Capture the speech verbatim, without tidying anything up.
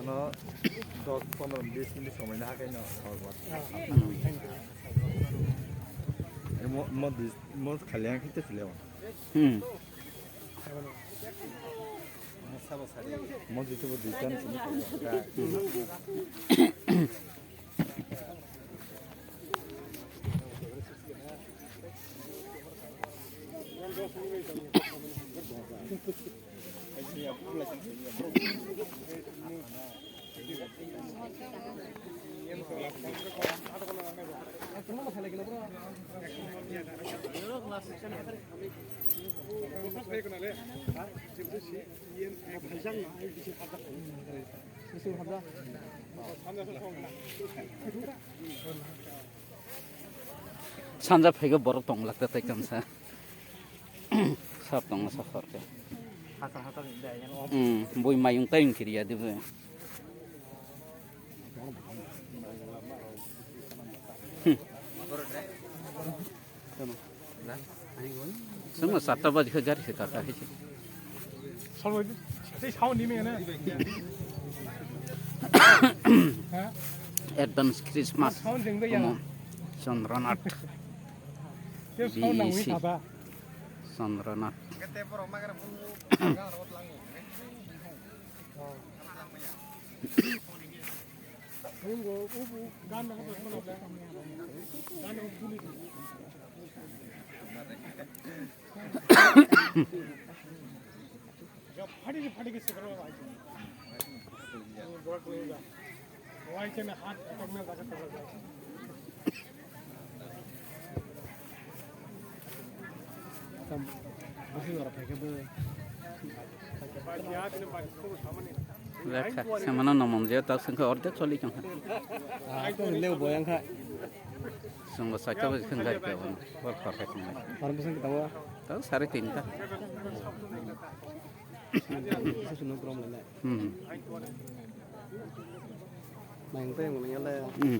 No, dos, pondro, bis minit somoi na hakai no. Hmm. Mo, mo, dis, mo khali ang khite sile. Hmm. Mo sabo sari. Mo jitu bo disan sini. Sanja phaigo borok tong lakta tai kamsa. Sap tong sa khorke. Hmm, bui mayung tayung kiriya dibu. Hmm. Sengma satta baji khe gari se kaka hai se. Advance Christmas. Omo Chandranath. B E C. Chandranath. Lekha, semana no monjeo tak sengkha ordek choli chong kha. Ah, to leo boyang kha. Sengbo sakha bo sengkha ke bon. Bor khor kha tong. Hor bo sengkha tong. Tao sare tinta. Susu no problem le. Hmm. Main to yang le. Hmm.